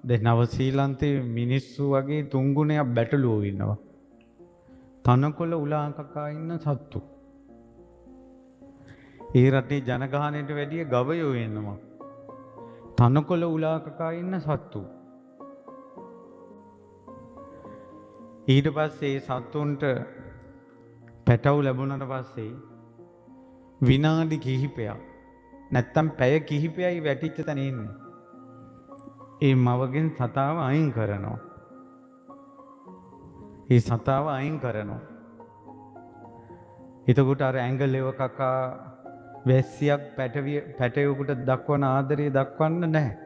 දැන් නවසීලන්තේ මිනිස්සු වගේ තුන් ගුණයක් බැටළුවෝ ඉන්නවා. තනකොළ උලා කකා ඉන්න සත්තු. ඒ රටේ ජනගහනයට වැඩිය ගවයෝ ඉන්නවා. තනකොළ උලා කකා ඉන්න සත්තු. ඊට පස්සේ ඒ සත්තුන්ට පැටවු ලැබුණට පස්සේ විනාඩි කිහිපයක් නැත්තම් පැය කිහිපයයි වැටිච්ච තැන ඉන්නේ. ඒ මවගෙන් සතාව අයින් කරනවා. ඒ සතාව අයින් කරනවා. එතකොට අර ඇඟ ලෙව කකා වැස්සියක් පැටවෙකුට දක්වන ආදරය දක්වන්න නැහැ.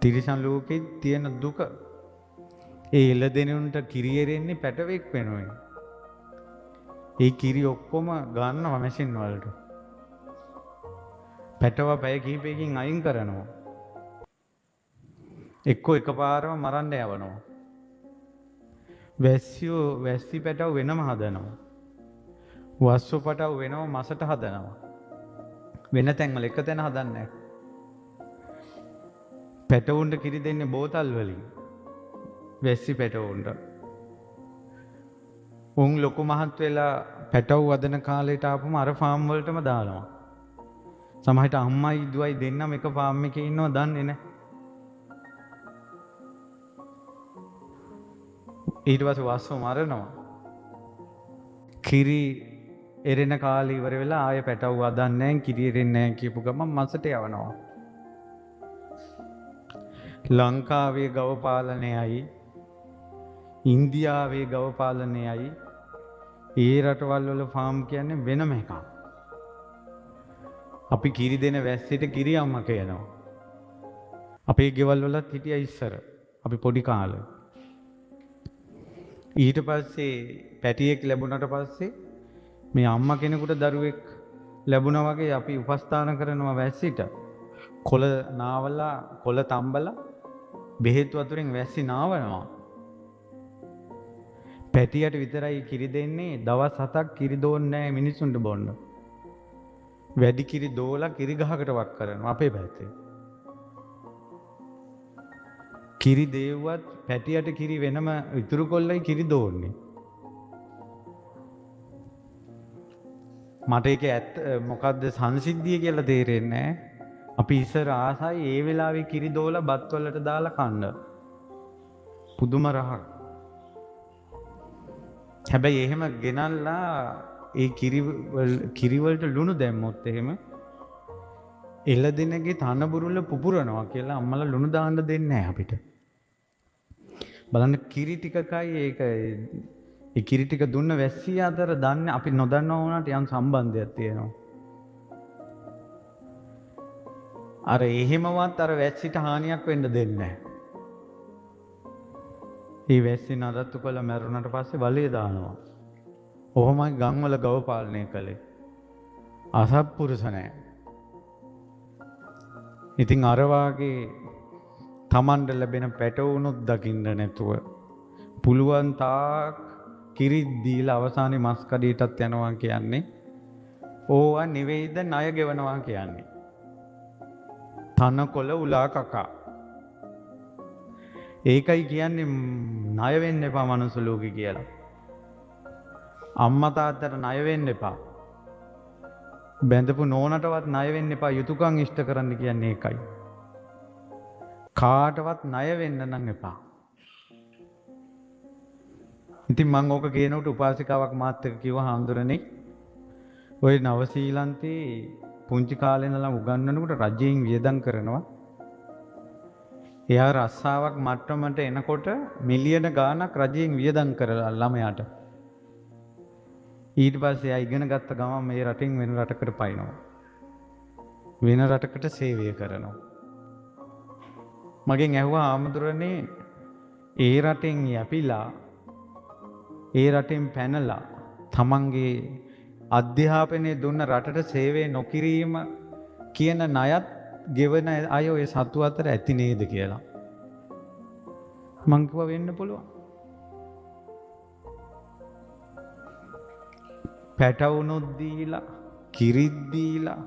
තිරිසන් ලෝකේ තියෙන දුක ඒ එළදෙනුන්ට කිරි එරෙන්නේ පැටවෙක් වෙනුවෙන්. ඒ කිරි ඔක්කොම ගන්නවා මැෂින් වලට. පැටව පැය කිහිපයකින් අයින් කරනවා. එක්කෝ එකපාරම මරන්න යවනවා. වැස්සියෝ වැස්සි පැටව වෙනම හදනවා. වස්සු පැටව වෙනම මසට හදනවා. වෙන තැන්වල එක තැන හදන්නේ නැහැ. පැටවුන්ට කිරි දෙන්නේ බෝතල් වලින්. වැස්සි පැටවුන්ට. උන් ලොකු මහත් වෙලා පැටව් වදන කාලයට ආපුම අර ෆාම් වලටම දානවා. සමහරවිට අම්මයි දුවයි දෙන්නම එක ෆාම් එකේ ඉන්නවා දන්නේ නැහැ. ඊට පස්සේ වස්සෝ මරනවා. කිරි එරෙන කාලේ ඉවර වෙලා ආයෙ පැටව් වදන්නේ නැහැ, කිරි එරෙන්නේ නැහැ කියපු ගමන් මසට යවනවා. ලංකාවේ ගව පාලනයයි ඉන්දියාවේ ගව පාලනයයි ඒ රටවල් වල ෆාම් කියන්නේ වෙනම එකක්. අපි කිරි දෙන වැස්සෙට කිරි අම්මා කියනවා. අපේ ගෙවල් වලත් හිටියා ඉස්සර අපි පොඩි කාලේ. ඊට පස්සේ පැටියෙක් ලැබුණට පස්සේ මේ අම්මා කෙනෙකුට දරුවෙක් ලැබුණා වගේ අපි උපස්ථාන කරනවා වැස්සිට. කොළ නාවලා කොළ තම්බලා බෙහෙත් වතුරෙන් වැස්සි නාවනවා. පැටියට විතරයි කිරි දෙන්නේ. දවස් 7ක් කිරි දෝන්නේ නැහැ මිනිසුන්ට බොන්න. වැඩි කිරි දෝලා කිරි ගහකට වක් කරනවා අපේ පැත්තේ. කිරි දේව්වත් පැටියට කිරි වෙනම ඉතුරු කොල්ලයි කිරි දෝන්නේ. මට ඒක ඇත්ත මොකද්ද සංසිද්ධිය කියලා තේරෙන්නේ නැහැ. අපි ඉස්සර ආසයි ඒ වෙලාවේ කිරි දෝලා බත් වලට දාලා කන්න. පුදුම රහක්. හැබැයි එහෙම ගෙනල්ලා ඒ කිරි වලට ලුණු දැම්මොත් එහෙම එළදෙනගේ තන බුරුල්ල පුපුරනවා කියලා අම්මලා ලුණු දාන්න දෙන්නේ නැහැ අපිට. බලන්න කිරි ටිකකයි ඒක ඒ කිරි ටික දුන්න වැස්සිය අතර දන්නේ අපි නොදන්නවා වුණාට යම් සම්බන්ධයක් තියෙනවා. අර එහෙමවත් අර වැස්සිට හානියක් වෙන්න දෙන්නේ නැහැ. ඒ වැස්සි නඩත්තු කළ මැරුණට පස්සේ වලේ දානවා. ඔහොමයි ගම්වල ගව පාලනය කළේ. අසත්පුරුෂ නෑ. ඉතින් අර වාගේ තමන්ට ලැබෙන පැටවුණුත් දකින්න නැතුව පුළුවන් තාක් කිරි දීලා අවසානයේ මස් කඩේටත් යනවා කියන්නේ ඕවා නෙවෙයිද ණය ගෙවනවා කියන්නේ. තනකොළ උලා කකා. ඒකයි කියන්නේ ණය වෙන්න එපා මනුස්ස ලෝකේ කියලා. අම්මා තාත්තට ණය වෙන්න එපා. බැඳපු නෝනටවත් ණය වෙන්න එපා. යුතුයකම් ඉෂ්ට කරන්න කියන්නේ ඒකයි. කාටවත් ණය වෙන්න නම් එපා. ඉතින් මං ඕක කියනකොට උපාසිකාවක් මාත් එක්ක කිව්වා, හාමුදුරනේ ඔය නවසීලන්තේ පුංචි කාලේ ඉඳලා උගන්වනකොට රජයෙන් වියදම් කරනවා. එයා රස්සාවක් මට්ටමට එනකොට මිලියන ගාණක් රජයෙන් වියදම් කරලා ළමයාට. ඊට පස්සේ එයා ඉගෙන ගත්ත ගමන් මේ රටින් වෙන රටකට පයින්නවා. වෙන රටකට සේවය කරනවා. මගෙන් ඇහුවා හාමුදුරනේ ඒ රටෙන් යැපිලා ඒ රටෙන් පැනලා තමන්ගේ අධ්‍යාපනය දුන්න රටට සේවය නොකිරීම කියන ණයත් ගෙවන අය ඔය සතු අතර ඇති නේද කියලා. මං කිව්වා වෙන්න පුළුවන්. පැටවුනොත් දීලා, කිරිත් දීලා,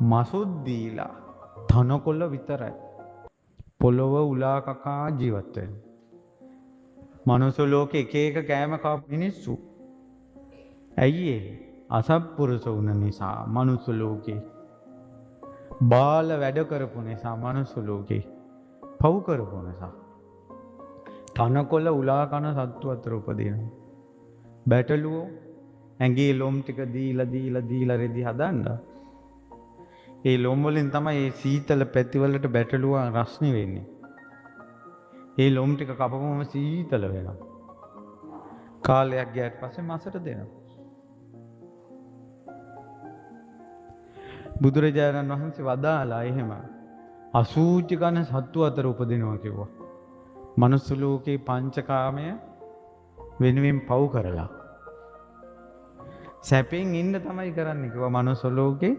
මසුත් දීලා, තනකොළ විතරයි. පොළොව උලා කකා ජීවත් වෙනවා. මනුස්ස ලෝකේ එක එක කෑම කාපු මිනිස්සු. ඇයි ඒ? අසත්පුරුෂ වුණ නිසා මනුස්ස ලෝකේ. බාල වැඩ කරපු නිසා මනුස්ස ලෝකේ. පව් කරපු නිසා. තනකොළ උලා කන සත්තු අතර උපදිනවා. බැටළුවෝ ඇඟේ ලොම් ටික දීලා දීලා දීලා රෙදි හදන්න. ඒ ලොම් වලින් තමයි ඒ සීතල පැතිවලට බැටළුවා රස්නේ වෙන්නේ. ඒ ලොම් ටික කපපුවම සීතල වෙනවා. කාලයක් ගියාට පස්සේ මසට දෙනවා. බුදුරජාණන් වහන්සේ වදාලා එහෙම අසූචි කන සත්තු අතර උපදිනවා කිව්වා. මනුස්ස ලෝකේ පංචකාමය වෙනුවෙන් පව් කරලා සැපෙන් ඉන්න තමයි කරන්නේ කිව්වා. මනුස්ස ලෝකේ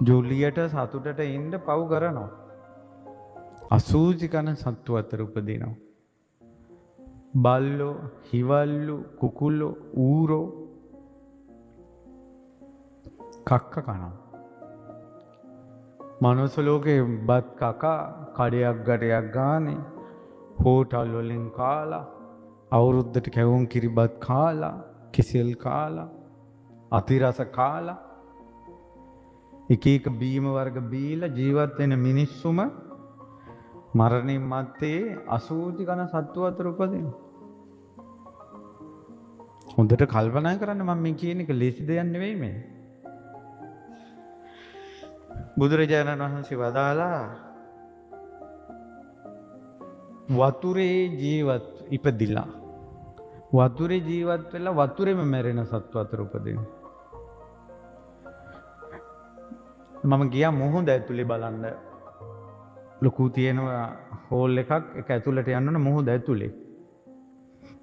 ජොලියට සතුටට ඉන්න පව් කරනවා. අසූචි කන සත්තු අතර උපදිනවා. බල්ලෝ, හිවල්ලු, කුකුල්ලෝ, ඌරෝ කක්ක කනවා. මනුස්ස ලෝකේ බත් කකා කඩයක් ගැටයක් ගානේ හෝටල් වලින් කාලා අවුරුද්දට කැවුම් කිරිබත් කාලා කෙසෙල් කාලා අතිරස කාලා එක එක බීම වර්ග බීලා ජීවත් වෙන මිනිස්සුම මරණින් මත්තේ අසූචි කන සත්තු අතර උපදිනවා. හොඳට කල්පනා කරන්න, මම මේ කියන එක ලේසි දෙයක් නෙවෙයි මේ. බුදුරජාණන් වහන්සේ වදාලා වතුරේ ජීවත් ඉපදිලා වතුරේ ජීවත් වෙලා වතුරේම මැරෙන සත්තු අතර උපදිනවා. මම ගියා මුහුද ඇතුලේ බලන්න. ලොකු තියෙනවා හෝල් එකක්, ඒක ඇතුලට යන්න ඕන මුහුද ඇතුලේ.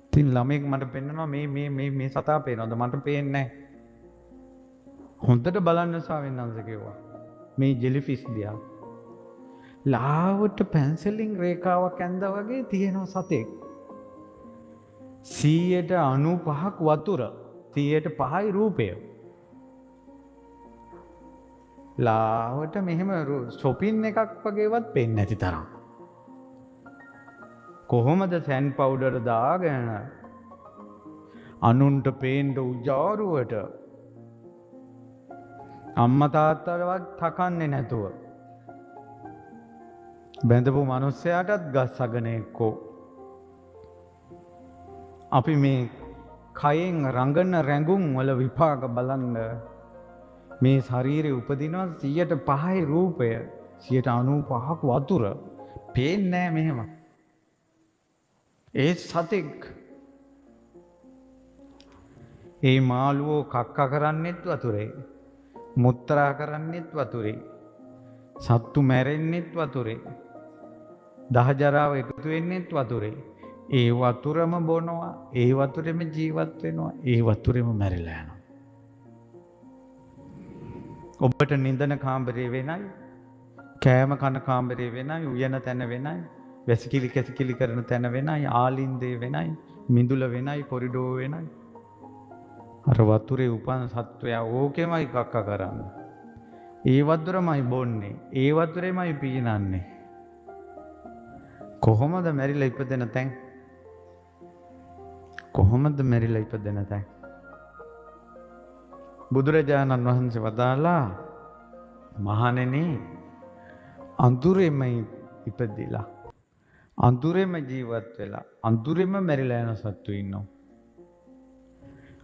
ඉතින් ළමයෙක් මට පෙන්නනවා මේ මේ මේ මේ සතා පේනවද? මට පේන්නේ නැහැ. හොඳට බලන්න ස්වාමීන් වහන්සේ කිව්වා. මේ ජෙලිෆිෂ් දිහා. ලාවට පැන්සලින් රේඛාවක් ඇඳා වගේ තියෙනවා සතෙක්. 95%ක් වතුර, 105යි රූපය. ලාවට මෙහෙම ෂොපින් එකක් වගේවත් පේන්නේ නැති තරම්. කොහොමද සෑන් පවුඩර් දාගෙන අනුන්ට පේන්න උජාරුවට අම්මා තාත්තවවත් තකන්නේ නැතුව බැඳපු මිනිස්සයාටත් ගස් අගන එක්කෝ අපි මේ කයෙන් රඟන රැඟුම් වල විපාක බලන්න. මේ ශරීරේ උපදිනවා 105යි රූපය, 95ක් වතුර. පේන්නේ නෑ මෙහෙම. ඒ සතෙක් ඒ මාළුවෝ කක්ක කරන්නෙත් වතුරේ, මුත්‍රා කරන්නෙත් වතුරේ, සත්තු මැරෙන්නෙත් වතුරේ, දහජරාව එකතු වෙන්නෙත් වතුරේ. ඒ වතුරම බොනවා, ඒ වතුරෙම ජීවත් වෙනවා, ඒ වතුරෙම මැරිලා යනවා. ඔබට නිදන කාමරේ වෙනයි, කෑම කන කාමරේ වෙනයි, උයන තැන වෙනයි, වැසිකිලි කැසිකිලි කරන තැන වෙනයි, ආලින්දේ වෙනයි, මිදුල වෙනයි, කොරිඩෝව වෙනයි. අර වතුරේ උපන් සත්වයා ඕකෙමයි කක්ක කරන්නේ. ඒ වතුරමයි බොන්නේ, ඒ වතුරෙමයි පීනන්නේ. කොහොමද මැරිලා ඉපදෙන තැන්? කොහොමද මැරිලා ඉපදෙන තැන්? බුදුරජාණන් වහන්සේ වදාලා මහණෙනි, අඳුරෙම ඉපදිලා අඳුරෙම ජීවත් වෙලා අඳුරෙම මැරිලා යන සත්තු ඉන්නවා.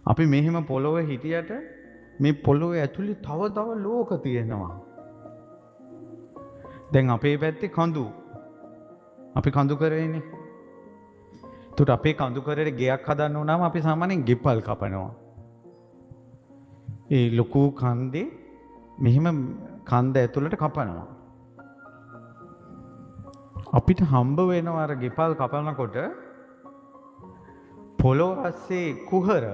අපි මෙහෙම පොළොවේ හිටියට මේ පොළොවේ ඇතුලේ තව තව ලෝක තියෙනවා. දැන් අපේ පැත්තේ කඳු. අපි කඳු කරේනේ. ඒතකොට අපේ කඳු කරේ ගෙයක් හදන්න වුණාම අපි සාමාන්‍යයෙන් ගෙපල් කපනවා. ඒ ලොකු කන්දේ මෙහෙම කන්ද ඇතුළට කපනවා. අපිට හම්බ වෙනවා අර ගෙපල් කපනකොට පොළොව අස්සේ කුහර.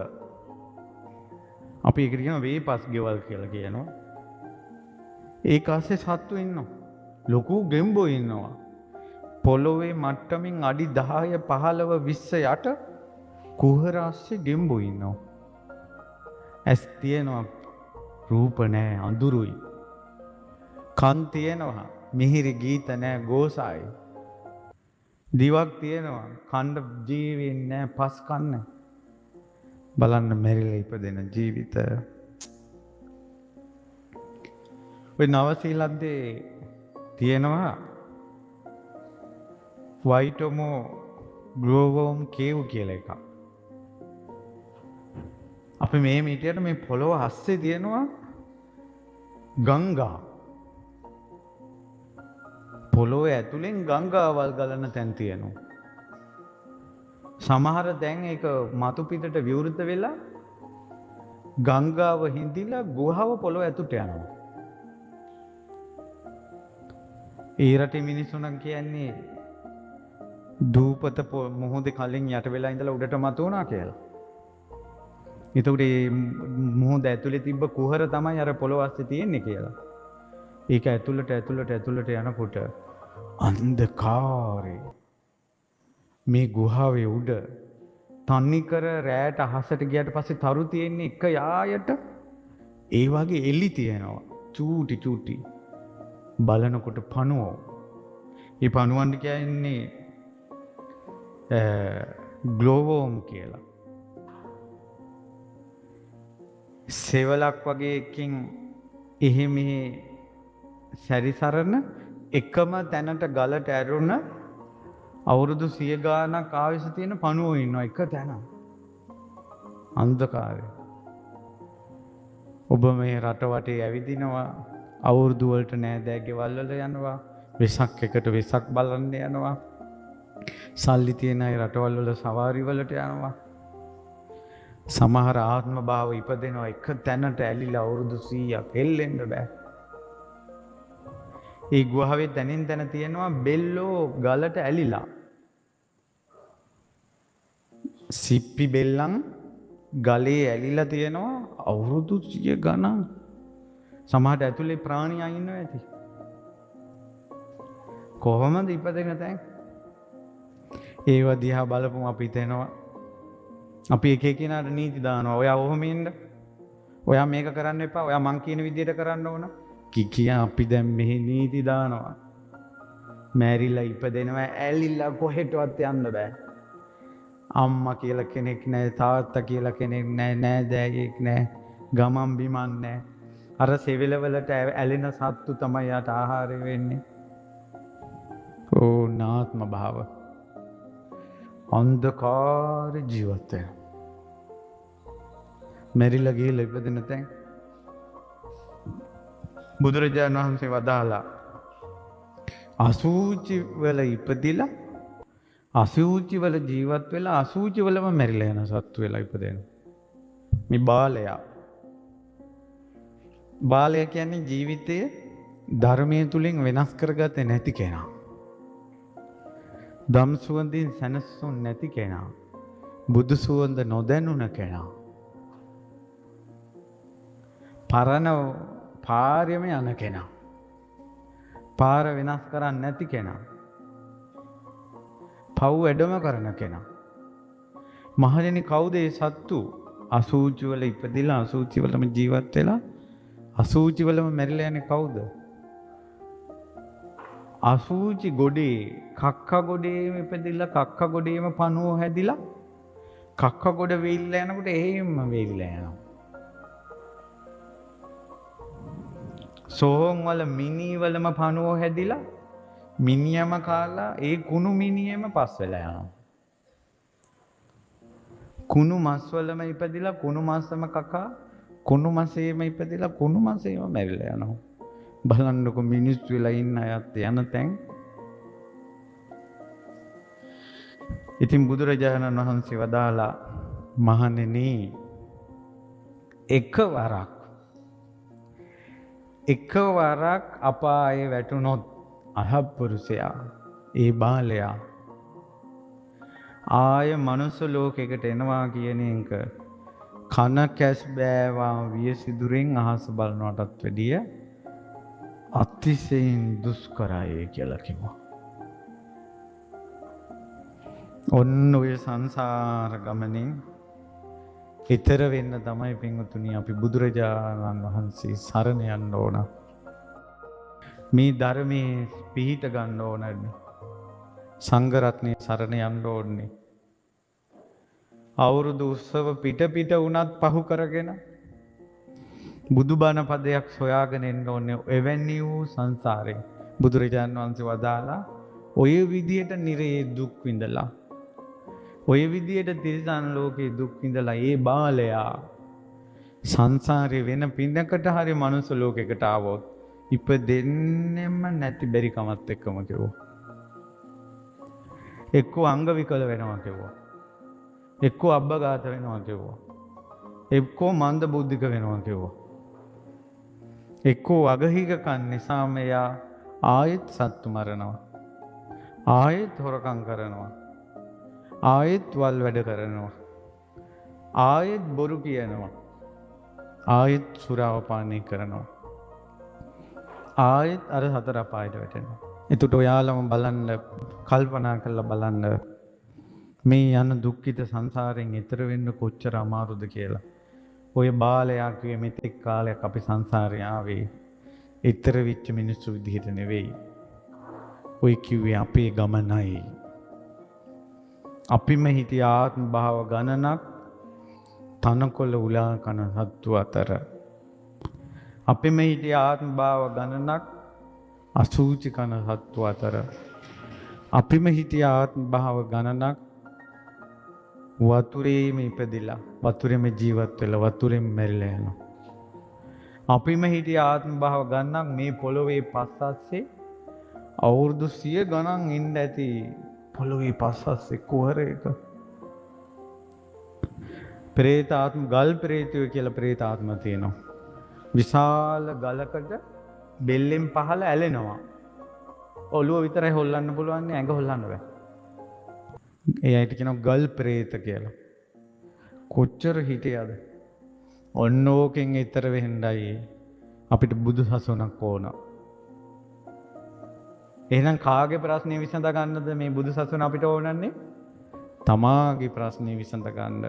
අපි ඒකට කියනවා වේපස් ගෙවල් කියලා කියනවා. ඒක අස්සේ සත්තු ඉන්නවා. ලොකු ගෙම්බෝ ඉන්නවා. පොළොවේ මට්ටමින් අඩි 10 15 20 යට කුහර අස්සේ ගෙම්බෝ ඉන්නවා. ඇස් තියෙනවා, රූප නෑ, අඳුරුයි. කන් තියෙනවා, මිහිරි ගීත නෑ, ගෝසායි. දිවක් තියෙනවා, කණ්ඩ ජීවීන් නෑ, පස් කන්න. බලන්න මැරිලා ඉපදෙන ජීවිත. ඔය නවසීලන්තේ තියෙනවා වයිටොමෝ ග්ලෝවෝම් කේව් කියලා එකක්. අපි මේ හිටියට මේ පොළොව අස්සේ තියෙනවා ගංගා. පොළොව ඇතුලෙන් ගංගාවල් ගලන තැන් තියෙනවා. සමහර තැන් ඒක මතු පිටට විවෘත වෙලා ගංගාව හිඳිලා ගුහාව පොළොව ඇතුළට යනවා. ඒ රටේ මිනිස්සු නම් කියන්නේ දූපත මුහුදේ කලින් යට වෙලා ඉඳලා උඩට මතු වුණා කියලා. එතකොට මේ මුහුද ඇතුලේ තිබ්බ කුහර තමයි අර පොළොව අස්සේ තියෙන්නේ කියලා. ඒක ඇතුළට ඇතුළට ඇතුළට යනකොට අන්ධකාරේ මේ ගුහාවේ උඩ තනිකර රැට අහසට ගියාට පස්සේ තරු තියෙන්නේ එක යායට. ඒ වගේ එලි තියෙනවා චූටි චූටි. බලනකොට පණුවෝ. මේ පණුවන්ට කියන්නේ ග්ලෝවෝම් කියලා. සෙවලක් වගේ එකකින් එහෙ මෙහෙ සැරිසරන එකම තැනට ගලට ඇරුණ අවුරුදු 100 ගාණක් ආයුෂ තියෙන පණුවෝ ඉන්නවා එක තැන. අන්ධකාරය. ඔබ මේ රට වටේ ඇවිදිනවා, අවුරුදු වලට නෑදෑ ගෙවල් වල යනවා, වෙසක් එකට වෙසක් බලන්න යනවා, සල්ලි තියෙන අය රටවල් වල සවාරි වලට යනවා. සමහර ආත්ම භාව ඉපදෙනවා එක තැනට ඇලිලා අවුරුදු 100ක් හෙල්ලෙන්න බෑ. ඒ ගුහාවේ තැනින් තැන තියෙනවා බෙල්ලෝ ගලට ඇලිලා. සිප්පි බෙල්ලන් ගලේ ඇලිලා තියෙනවා අවුරුදු 100 ගණන්. සමහරට ඇතුලේ ප්‍රාණියා ඉන්නවා ඇති. කොහොමද ඉපදෙන තැන්? ඒව දිහා බලපුවම අපි හිතෙනවා අපි එක එකිනාට නීති දානවා. ඔයා ඔහොම ඉන්න. ඔයා මේක කරන්න එපා. ඔයා මං කියන විදියට කරන්න ඕන. කියා අපි දැන් මෙහි නීති දානවා. මැරිලා ඉපදෙනවා ඇලිලා කොහෙටවත් යන්න බෑ. අම්මා කියලා කෙනෙක් නෑ, තාත්තා කියලා කෙනෙක් නෑ, නෑදෑයෙක් නෑ, ගමන් බිමන් නෑ. අර සෙවිලවලට ඇලෙන සත්තු තමයි යාට ආහාරය වෙන්නේ. ඕ නාත්ම භාව. අන්ධකාර ජීවත් වෙනවා. මැරිලා ගිහලා ඉපදෙන තැන් බුදුරජාණන් වහන්සේ වදාළා අසූචි වල ඉපදිලා අසූචි වල ජීවත් වෙලා අසූචි වලම මැරිලා යන සත්තු වෙලා ඉපදෙනවා. මේ බාලයා. බාලයා කියන්නේ ජීවිතය ධර්මයේ තුලින් වෙනස් කරගත්තේ නැති කෙනා. දම් සුවඳින් සැනසුන් නැති කෙනා. බුදු සුවඳ නොදැනුණ කෙනා. පරණ පාරෙම යන කෙනා. පාර වෙනස් කරන්නේ නැති කෙනා. පව් වැඩම කරන කෙනා. මහණෙනි කවුද ඒ සත්තු? අසූචි වල ඉපදිලා අසූචි වලම ජීවත් වෙලා අසූචි වලම මැරිලා යන්නේ කවුද? අසූචි ගොඩේ කක්ක ගොඩේම ඉපදිලා කක්ක ගොඩේම පණුව හැදිලා කක්ක ගොඩ වේලිලා යනකොට එහෙම්ම වේලිලා යනවා. සෝහන් වල මිනි වලම පණුව හැදිලා මිනියම කාලා ඒ කුණු මිනියම පස් වෙලා යනවා. කුණු මස් වලම ඉපදිලා කුණු මස්සම කකා කුණු මසේම ඉපදිලා කුණු මසේම මැරිලා යනවා. බලන්නකො මිනිස්සු වෙලා ඉන්න අයත් යන තැන්. ඉතින් බුදුරජාණන් වහන්සේ වදාලා මහණෙනි එකවරක් අපායේ වැටුනොත් අහප්පුරුෂයා ඒ බාලයා ආය මනුස්ස ලෝකයකට එනවා කියන එක කන කැස් බෑවා වියසිදුරෙන් අහස බලනවටත් වැඩිය අතිශයින් දුෂ්කරයි කියලා කිව්වා. ඔන්න ඔය සංසාර ගමනෙන් ඊතර වෙන්න තමයි පින්වතුනි අපි බුදුරජාණන් වහන්සේ සරණ යන්න ඕන. මේ ධර්මයේ පිහිට ගන්න ඕනනේ. සංඝ රත්නයේ සරණ යන්න ඕනේ. අවුරුදු උත්සව පිට පිට වුණත් පහු කරගෙන බුදුබණ පදයක් සොයාගෙන එන්න ඕනේ. එවැනි වූ සංසාරේ බුදුරජාණන් වහන්සේ වදාලා ඔය විදියට නිරේ දුක් විඳලා, ඔය විදියට තිරිසන් ලෝකේ දුක් විඳලා ඒ බාලයා සංසාරේ වෙන පිනකට හරි මනුස්ස ලෝකයකට ආවොත් ඉපදෙන්නෙම නැති බැරි කමත් එක්කම කිව්වා. එක්කෝ අංග විකල වෙනවා කිව්වා. එක්කෝ අබ්බගාත වෙනවා කිව්වා. එක්කෝ මන්ද බුද්ධික වෙනවා කිව්වා. එක්කෝ අගහිගකන් නිසාම එයා ආයෙත් සත්තු මරනවා. ආයෙත් හොරකම් කරනවා. ආයෙත් වල් වැඩ කරනවා. ආයෙත් බොරු කියනවා. ආයෙත් සුරාව පානය කරනවා. ආයෙත් අර හතර අපායට වැටෙනවා. එතකොට ඔයාලම බලන්න, කල්පනා කරලා බලන්න මේ යන දුක්ඛිත සංසාරයෙන් එතර වෙන්න කොච්චර අමාරුද කියලා. ඔය බාලයා කිව්වේ මෙතෙක් කාලයක් අපි සංසාරේ ආවේ එතර වෙච්ච මිනිස්සු විදිහට නෙවෙයි. ඔය කිව්වේ අපේ ගමනයි. අපිම හිටිය ආත්ම භාව ගණනක් තනකොළ උලා කන සත්තු අතර. අපිම හිටිය ආත්ම භාව ගණනක් අසූචි කන සත්තු අතර. අපිම හිටිය ආත්ම භාව ගණනක් වතුරේම ඉපදිලා වතුරේම ජීවත් වෙලා වතුරෙන් මැරිලා යනවා. අපිම හිටිය ආත්ම භාව ගණනක් මේ පොළොවේ පස් අස්සේ අවුරුදු 100 ගණන් ඉන්න ඇති. පොළොවේ පස් අස්සේ කුහරයක ප්‍රේතාත්ම, ගල් ප්‍රේතයෝ කියලා ප්‍රේතාත්ම තියෙනවා. විශාල ගලකට බෙල්ලෙන් පහළ ඇලෙනවා. ඔළුව විතරයි හොල්ලන්න පුළුවන්, ඇඟ හොල්ලන්න බෑ. ඒ අයට කියනවා ගල් ප්‍රේත කියලා. කොච්චර හිටියද? ඔන්න ඕකෙන් ඈතර වෙන්නයි අපිට බුදු සසුනක් ඕන. එහෙනම් කාගේ ප්‍රශ්නේ විසඳ ගන්නද මේ බුදු සසුන අපිට ඕනන්නේ? තමාගේ ප්‍රශ්නේ විසඳ ගන්න.